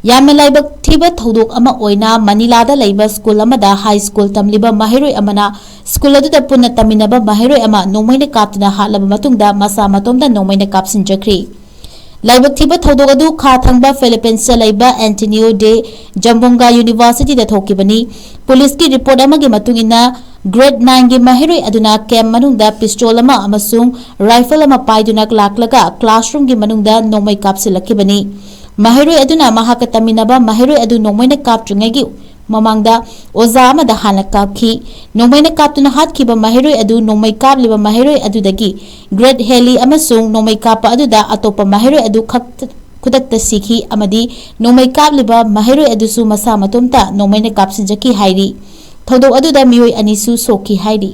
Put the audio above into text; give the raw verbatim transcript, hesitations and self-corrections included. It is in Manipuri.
ꯌꯥꯝꯅ ꯂꯥꯏꯕꯛ ꯊꯤꯕ ꯊꯧꯗꯣꯛ ꯑꯃ ꯑꯣꯏꯅ ꯃꯅꯤꯂꯥꯗ ꯂꯩꯕ ꯁ꯭ꯀꯨꯜ ꯑꯃꯗ ꯍꯥꯏ ꯁ꯭ꯀꯨꯜ ꯇꯝꯂꯤꯕ ꯃꯍꯩꯔꯣꯏ ꯑꯃꯅ ꯁ꯭ꯀꯨꯜ ꯑꯗꯨꯗ ꯄꯨꯟꯅ ꯇꯝꯃꯤꯟꯅꯕ ꯃꯍꯩꯔꯣꯏ ꯑꯃ ꯅꯣꯡꯃꯩꯅ ꯀꯥꯞꯇꯨꯅ ꯍꯥꯠꯂꯕ ꯃꯇꯨꯡꯗ ꯃꯁꯥ ꯃꯇꯣꯝꯇ ꯅꯣꯡꯃꯩꯅ ꯀꯥꯞꯁꯤꯟꯖꯈ꯭ꯔꯤ꯫ ꯂꯥꯏꯕꯛ ꯊꯤꯕ ꯊꯧꯗꯣꯛ ꯑꯗꯨ ꯈꯥ ꯊꯪꯕ ꯐꯤꯂꯤꯄꯤꯟꯁꯇ ꯂꯩꯕ ꯑꯦꯟꯇꯣꯅꯤꯌꯣ ꯗꯦ ꯖꯝꯕꯣꯡꯒꯥ ꯌꯨꯅꯤꯚꯔꯁꯤꯇꯤꯗ ꯊꯣꯛꯈꯤꯕꯅꯤ꯫ ꯄꯨꯂꯤꯁꯀꯤ ꯔꯤꯄꯣꯔꯠ ꯑꯃꯒꯤ ꯃꯇꯨꯡ ꯏꯟꯅ, ꯒ꯭ꯔꯦꯗ ꯅꯥꯏꯟꯒꯤ ꯃꯍꯩꯔꯣꯏ ꯑꯗꯨꯅ ꯀꯦꯝ ꯃꯅꯨꯡꯗ ꯄꯤꯁꯇꯣꯜ ꯑꯃ ꯑꯃꯁꯨꯡ ꯔꯥꯏꯐꯜ ꯑꯃ ꯄꯥꯏꯗꯨꯅ ꯂꯥꯛꯂꯒ ꯀ꯭ꯂꯥꯁꯔꯨꯝꯒꯤ ꯃꯅꯨꯡꯗ ꯅꯣꯡꯃꯩ ꯀꯥꯞꯁꯤꯜꯂꯛꯈꯤꯕꯅꯤ꯫ ꯃꯍꯩꯔꯣꯏ ꯑꯗꯨꯅ ꯃꯍꯥꯛꯀ ꯇꯝꯃꯤꯟꯅꯕ ꯃꯍꯩꯔꯣꯏ ꯑꯗꯨ ꯅꯣꯡꯃꯩꯅ ꯀꯥꯞꯇ꯭ꯔꯤꯉꯩꯒꯤ ꯃꯃꯥꯡꯗ ꯑꯣꯖꯥ ꯑꯃꯗ ꯍꯥꯟꯅ ꯀꯥꯞꯈꯤ꯫ ꯅꯣꯡꯃꯩꯅ ꯀꯥꯞꯇꯨꯅ ꯍꯥꯠꯈꯤꯕ ꯃꯍꯩꯔꯣꯏ ꯑꯗꯨ ꯅꯣꯡꯃꯩ ꯀꯥꯞꯂꯤꯕ ꯃꯍꯩꯔꯣꯏ ꯑꯗꯨꯗꯒꯤ ꯒ꯭ꯔꯦꯗ ꯍꯦꯜꯂꯤ ꯑꯃꯁꯨꯡ ꯅꯣꯡꯃꯩ ꯀꯥꯞꯄ ꯑꯗꯨꯗ ꯑꯇꯣꯞꯄ ꯃꯍꯩꯔꯣꯏ ꯑꯗꯨ ꯈꯛ-, ꯈꯨꯗꯛꯇ ꯁꯤꯈꯤ ꯑꯃꯗꯤ ꯅꯣꯡꯃꯩ ꯀꯥꯞꯂꯤꯕ ꯃꯍꯩꯔꯣꯏ ꯑꯗꯨꯁꯨ ꯃꯁꯥ ꯃꯇꯣꯝꯇ ꯅꯣꯡꯃꯩꯅ ꯀꯥꯞꯁꯤꯟꯖꯈꯤ ꯍꯥꯏꯔꯤ꯫ ꯊꯧꯗꯣꯛ ꯑꯗꯨꯗ ꯃꯤꯑꯣꯏ ꯑꯅꯤꯁꯨ ꯁꯣꯛꯈꯤ ꯍꯥꯏꯔꯤ꯫